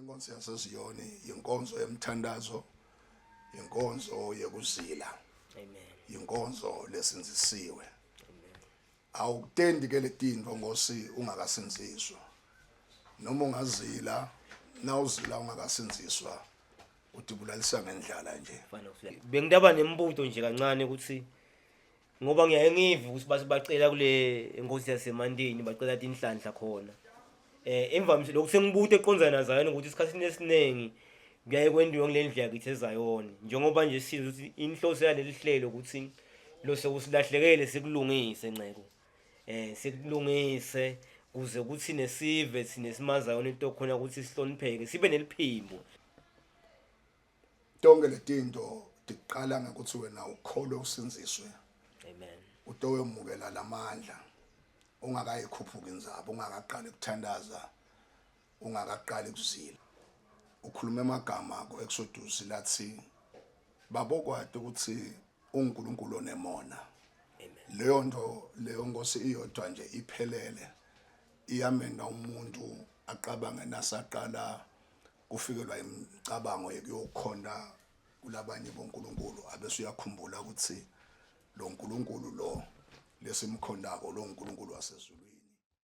Inkonzo yaseZiyoni inkonzo yemthandazo, inkonzo yekuzila. Amen. Inkonzo lesinzisiwe. Awukutendi ke letinto Nkosi ungakasinziswa. Noma ungazila, nawuzila ungakasinziswa utibulalisa ngendlala nje. Bengidaba nembuto nje kancane ukuthi ngoba ngiyaye ngive ukuthi bathi bacela kule inkosi yasemandeni bacela tinhlanhla khona. Emva lokhu sengibuta eqonzana naZayoni ukuthi isikhathini esiningi kuyaye kwendiwe ngile ndlela kithi eZayoni njengoba nje sizwe ukuthi inhloso yaleli hlelo ukuthi lo sekusilahlekele sikulungise nceko sikulungise kuze kuthi nesive thina esimaZayoni into khona ukuthi sihlonipheke sibe neliphimbo. Tonke letinto tiqala ngokuthi wena ukholwe usinziswe. Amen. Utowemukela lamandla ungakayikhuphuka indzaba, ungakaqali ukuthandaza, ungakaqali kuzila. Ukhuluma amagama ku Exodus lathi babokwati ukuthi uNkulunkulu onemona. Leyo nto leyo Nkosi iyodwa nje iphelele iyamenda umuntu aqabange nasaqala kufikelwa imicabango yekuyokhonta kulabanye boNkulunkulu, abese uyakhumbula ukuthi lo nkulunkulu lo lesimkhondako lo nkulunkulu wasezulwini.